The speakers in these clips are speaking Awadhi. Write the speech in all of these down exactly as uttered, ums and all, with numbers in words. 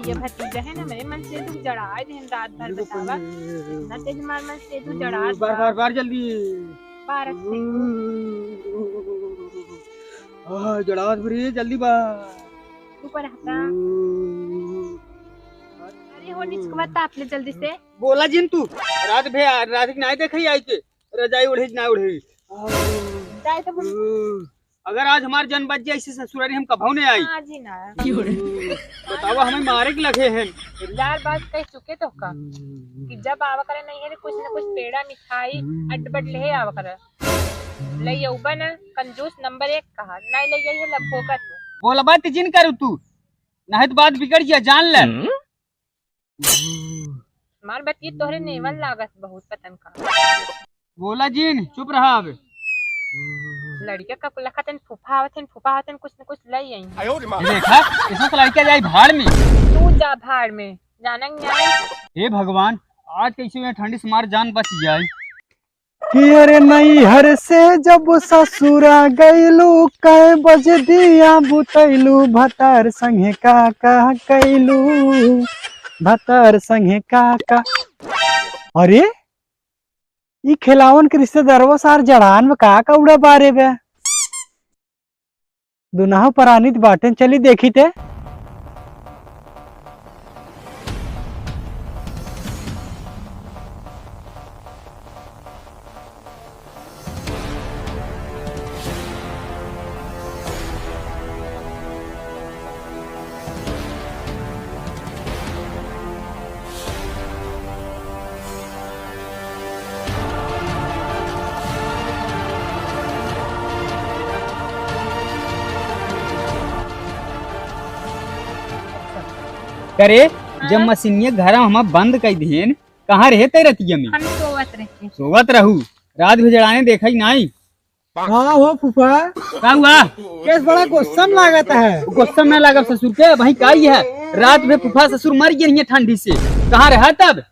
ये भतीजा है ना, मेरे मन से तू जड़ा दिन रात भर बतावा। इतना तेज मार मन से तू जड़ा बार, बार, बार जल्दी। बार अच्छे। आ, जड़ा भरी जल्दी बा। ऊपर हटा। अरे हो निचकवा ताप ले जल्दी से। बोला जिन तू। रात भे, रात की नाई देखई आई के। रजाई ओढ़े ना ओढ़े। जाए तो हम अगर आज हमार जन बच जाए, इसे ससुरारी हम कभऊ नहीं आई। हाँ जी ना। बतावा, हमें मारे के लगे हैं। चार बार कह चुके तो का कि जब आवा करे नहीं है, कुछ न कुछ पेड़ा, मिठाई, अड्ड बड्ड ले आवा करे। ले यौबा ना, कंजूस नंबर एक कहा, नहीं ले यही लफो का तू। बोलबा त जिन करू तू, नहीं तो बात बिगड़ जिया, जान ले। हमार बतिये तोहरे नेवन लागत बहुत पतन का। बोला जिन, चुप रहा अब। लड़के का लखत हन, फूफा आवत हन, फूफा आवत हन, कुछ न कुछ लई आई। ये देखा, इसमें तो लड़के जाई भाड़ में। तू जा भाड़ में, जानन जाए। हे भगवान, आज कैसे हुए ठंडी से मार जान बच जाए। कि अरे नैहर से जब ससुरा गइलू, कै बजे दिया बुतैलू, भतार संगे का का कैलू, भतार संगे का का। अरे, ई खेलावन के रिश्तेदारवा सार जड़ान में का का उड़ा बारे बे? दुनहु परानित बाटेन, चली देखी ते। करे, जब हाँ? मशीनिया घर में हम बंद कर दिहन, कहाँ रहे ते रतिया में? हम सोवत रहे। सोवत रहू, रात भी जड़ाने देखा ही नाई। हाँ हो फूफा। का हुआ? केस बड़ा गुस्सा में लागत है। गुस्सा में लागत ससुर के, भाई का ही है? रात में फूफा ससुर मर गए हैं ठंडी से। कहाँ रहा तब?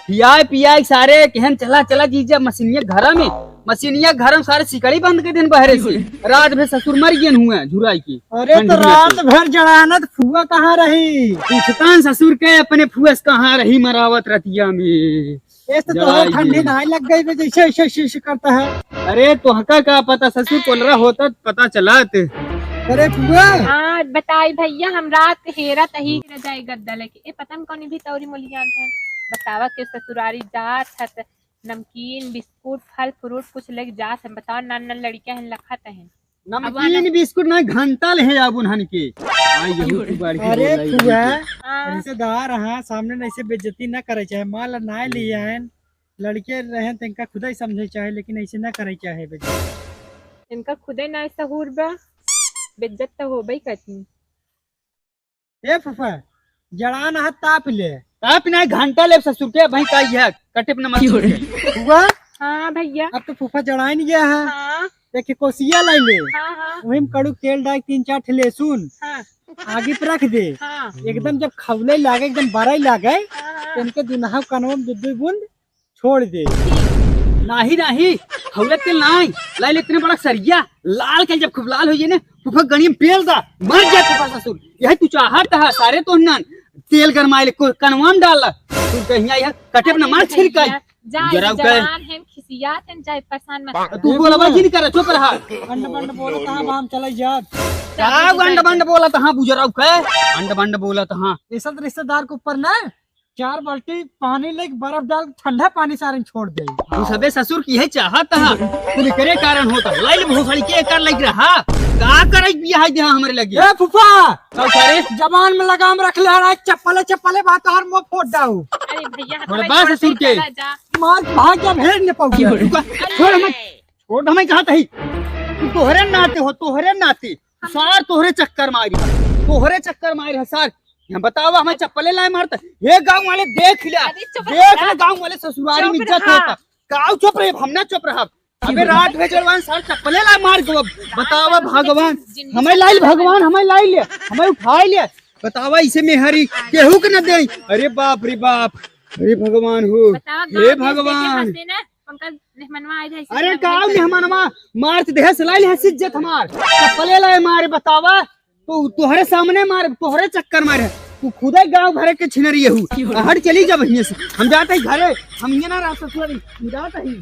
पियाए पियाए सारे कहन चला चला जीजा मशीनिया घरा में, मशीनिया घर में सारे सिकड़ी बंद के दिन बहरे से। रात में ससुर मर गए हुए झुराई के। अरे तो ठंडी में रात से। भर जड़ाना तो फुआ कहाँ रही? पूछतान ससुर के अपने फुआ से कहाँ रही मरावत रतिया में। ये तो तोहर जड़ाई ठंडी के। नाई लग गई बे, जैसे ऐसे ऐसे ऐसे करता है। अरे तोहका का पता ससुर कोलरा होता तो पता चलात। अरे फुआ। हाँ बताई भैया, हम रात के हेरत ही रजाई गद्दा लेके। ए पता न कौन भी तौरी मोलियान है। बतावा के ससुरारी जात हत, नमकीन, बिस्कुट, फल फ्रूट कुछ लेके जात है। बतावा नान नान लड़कियां हैं लखत हैं। नमकीन बिस्कुट ना घंटा ले है अब उन्हन के। आई यही तू बाढ़ के अरे बोलाई फुआ, हाँ। रिश्तेदार हाँ सामने न ऐसे बेइज्जती ना करे चाहे, मान ला ना लिए हैं, लड़के रहे तो इनका खुदा ही समझे चाहे, लेकिन ऐसे ना करे चाहे बेइज्जती। इनका खुदे ना सहूर बा, बेइज्जत तो होबे करती। ए फूफा, जड़ान हाथ ताप ले। ताप ना घंटा ले ससुर के, भाई का यह कटे पे न मत की हो रे? फूफा? हाँ भैया। अब तो फूफा जड़ाइन गया है। हाँ। एक कोसिया लाई ले। हाँ, हाँ। वही में कड़ू तेल डाल, तीन चार ठे लहसुन। हाँ। आगे पे रख दे। हाँ। एकदम जब खौले लागे, एकदम बराई लागे, हाँ, हाँ। तो इनके दुनहा कनवा में दो दो बूंद छोड़ दे। नाही, नाही, खौलत तेल नाही, लाई ले इतने बड़ा सरिया, लाल के जब खूब लाल होइए ने, फूफा गणी में पेल दा, मर जा फूफा ससुर। यही तू चाहत हा, सारे तो नन, तेल गरमाए ले, को-, कनवा में डाल ला। तू कहिया यह कटे पे न मार छिड़काई। जा, जरा उके। जवान है, खिसियात है, जाए परेशान मत कर। तू बोलबा जिन कर, चुप रहा। अंड बंड बोलत हा, हम चले जात। का अंड बंड बोलत हा, बुजराऊ के? अंड बंड बोलत हा। ऐसा तो रिश्तेदार के ऊपर ना चार बाल्टी पानी लेके बर्फ डाल के ठंडा पानी सारे छोड़ दे। तू सबे ससुर की है चाहत हा। तू एकरे कारण होता। लाइल भोसड़ी के एकर लाइक रहा। का करे बिया है देहा हमरे लगे? ए फूफा! का करे? जबान में लगाम रख ले, हरा चप्पले चप्पले बात हर मुंह फोड़ दाऊ। अरे भैया, थोड़ा हमारे बात छोड़ ससुर दे, के। चला जा। मार भाग जा, भेड़ ने पाऊ। रुका, छोड़ हमें, छोड़ हमें कहा तही। तू तोहरे नाते हो, तोहरे नाते। सार तोहरे चक्कर मारी है, तोहरे चक्कर मारी है सार। हम बतावा, हमें चप्पले लाए मारता। हे गांव वाले देख लिया, अरे चुप देख रहा। ले गांव वाले ससुरारी में चुप इज्जत रहा। होता। काऊ चुप रहे, हम ना चुप रहा। अबे रात में जलवान सार चप्पले लाए मार गो। बतावा भगवान, जिंदगी हमें लाइल भगवान, हमें लाइल ले, हमें उठाई ले। बतावा इसे मेहरी केहू के न दे। अरे बाप रे बाप, अरे भगवान हो, बतावा, हे गाँव में देखे भगवान। हंसे ना, उनका मेहमानवा आ जाए, अरे मेहमान काऊ के मेहमानवा, मार तो देह से लाइल है इज्जत हमार। चप्पले लाए मारे बतावा, तो तोहरे सामने मार, तोहरे चक्कर मारे। तू खुदे गाँव भरे के छिनरी हऊ। हट, चली जा बहिने से। हम जात ही घरे, हम ये ना रह ससुरी, हम जात ही।